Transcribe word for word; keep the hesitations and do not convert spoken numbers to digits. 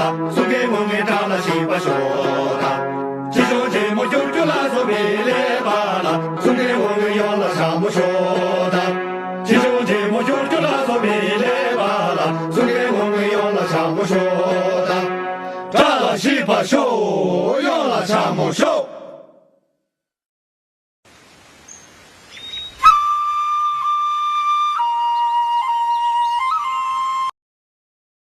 གསུང་གི་ངུ་ངི་དགྲ་ལ་ཞིག་པ་ཤོག་དང་། ཅི་བྱུང་ཅི་མོ་བསྒྱུར་རྒྱུ་ལ་སོགས་པའི་ལས་པ་ལ། གསུང་གི་ངུ་ངི་ཡོང་ལ་ཤ་མོ་ཤོག་དང་། ཅི་བྱུང་ཅི་མོ་བསྒྱུར་རྒྱུ་ལ་སོགས་པའི་ལས་པ་ལ། གསུང་གི་ངུ་ངི་ཡོང་ལ་ཤ་མོ་ཤོག་དང་། དགྲ་ལ་ཞིག་པ་ཤོག་ཡོང་ལ་ཤ་མོ་ཤོག